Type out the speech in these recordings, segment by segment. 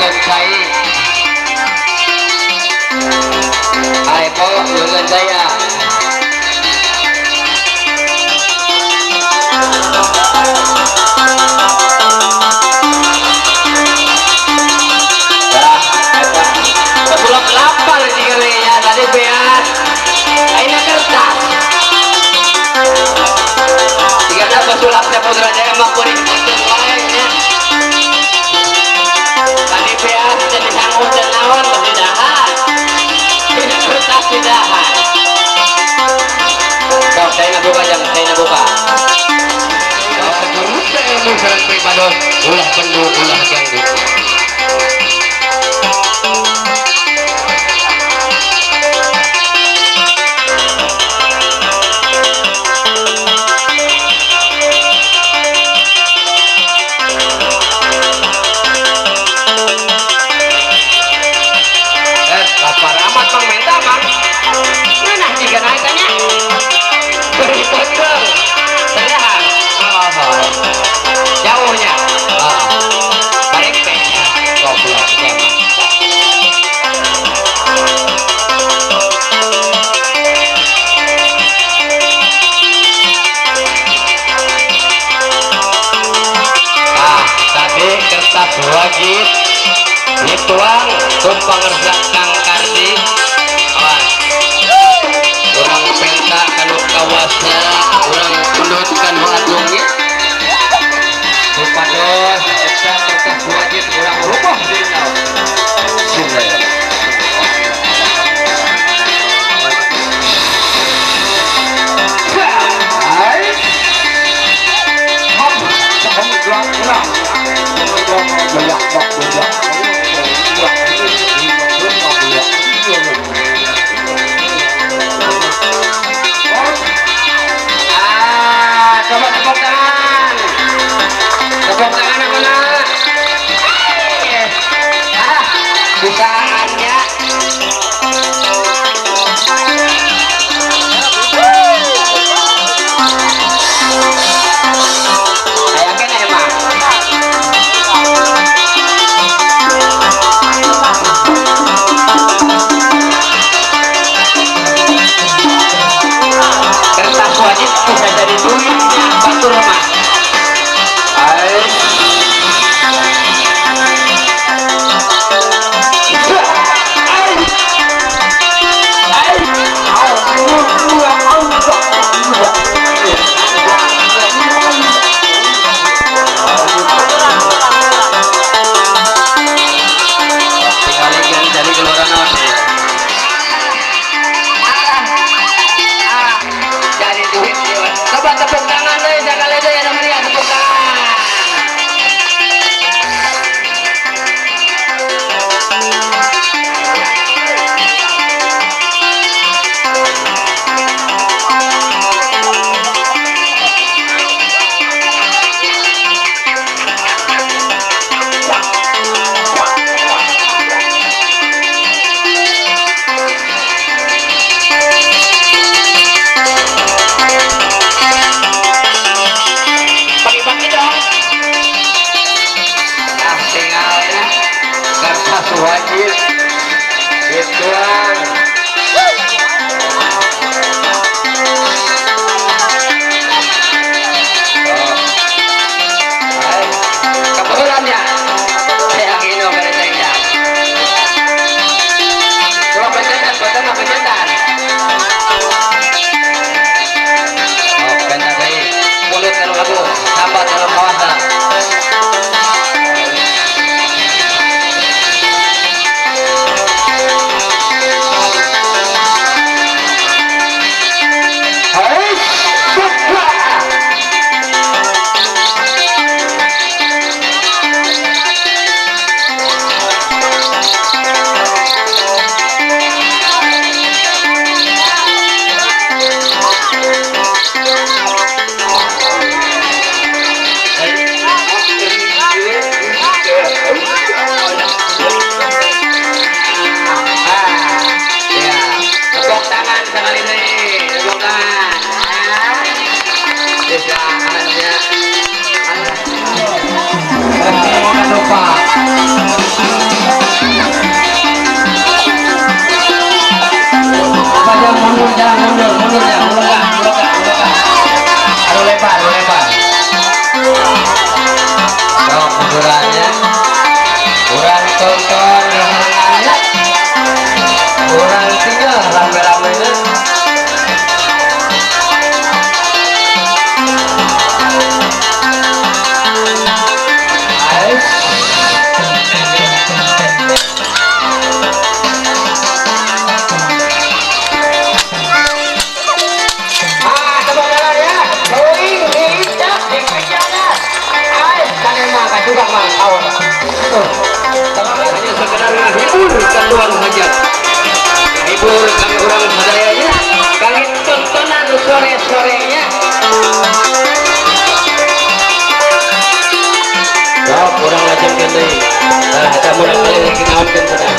Nyieun cai. Ayo nyieun cai ya. Nah, eta sebelum lapar digerenya tadi beat. Ayeuna kertas. Tiga pesulap teh Putra Jaya mah kuring penting wae nya. Tadi beas teh disanggut teh naon teh didahar. Kertas didahar. Sok saya ngabuka jang, saya ngabuka. Guru teh ilmu sareng pribados, ulah bendu ulah ganggu. Lapar amat bang minta bang. Nah jika naik tanya. Beri potong. Tenang. Oh, jauhnya. Oh. Balik pe. Goblok emang. Ah, tadi kertas wajib dituang ku pangersa Kang Kardi. Awas. Urang penta kanu kawasa, urang pundut kanu agungnya. Supados eta kertas wajib urang rubuh dina. Mang, awas. Hanya sekedar ngahibur keluar saja. Ngahibur kami urang sadayanya, kami tontonan sore-sorenya. Sok urang lajengkeun deui. Tah eta murang kali lagi naonkeun cenah.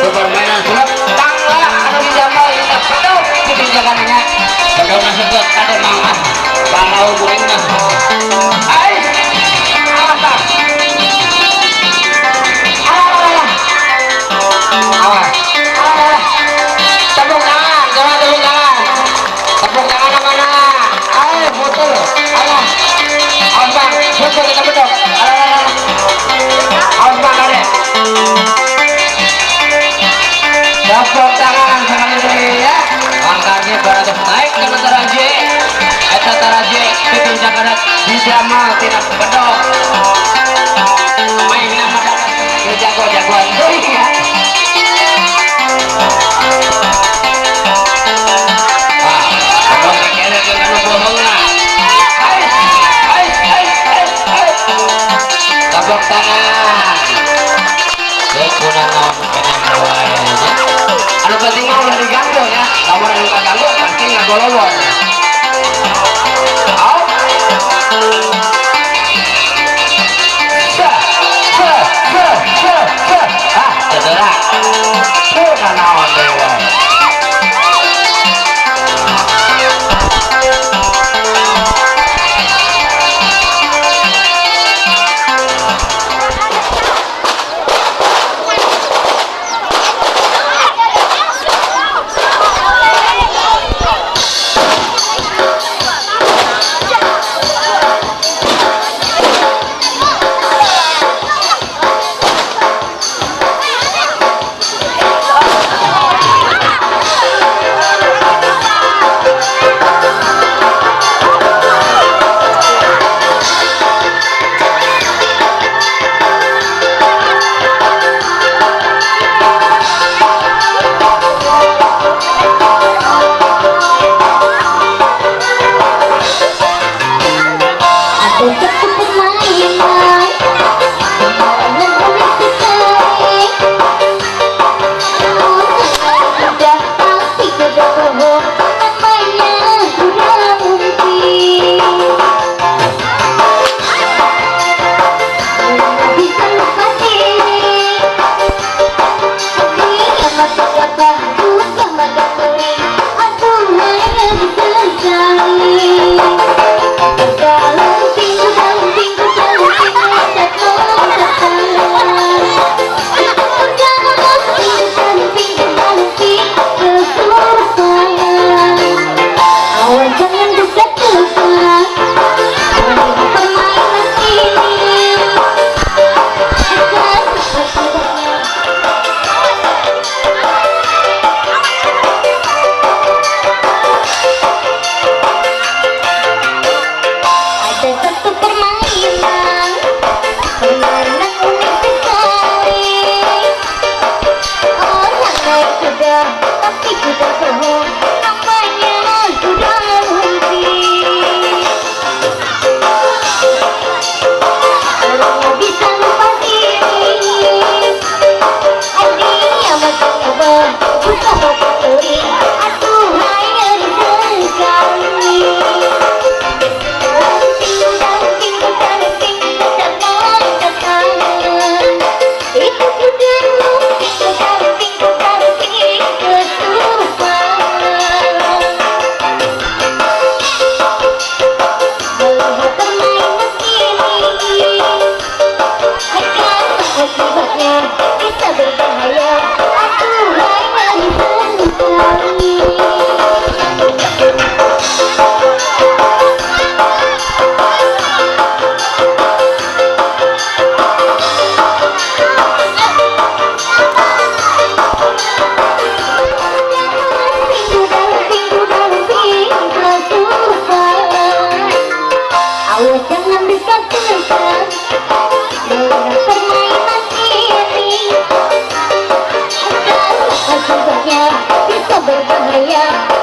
Permainan sulap tangga anu dijamel kita pedok ditinjakannya pedok masuk kade mangah parau kuring mah ai awas tah alah awas alah tepuk tangan coba tepuk tangan mana ai puter alah awas bang puter kita pedok alah awas bang kade. Tepuk tangan sekali lagi ya. Angkanya beratus naik ke taraje. Eta taraje ditunjakan dijamal tina bedog. Mainna mah jago-jagoan deui ya. Ah, bedog dikene jeung anu bohongna. Ai ai ai ai. Tepuk tangan. Kuna naon keneh wae nya. Anu penting mah ulah diganggu ya. Lamun anu kaganggu pasti ngagolowon. Au. Sa sa sa sa sa. Ah, cedera. Kuna naon deui wae. Dunia.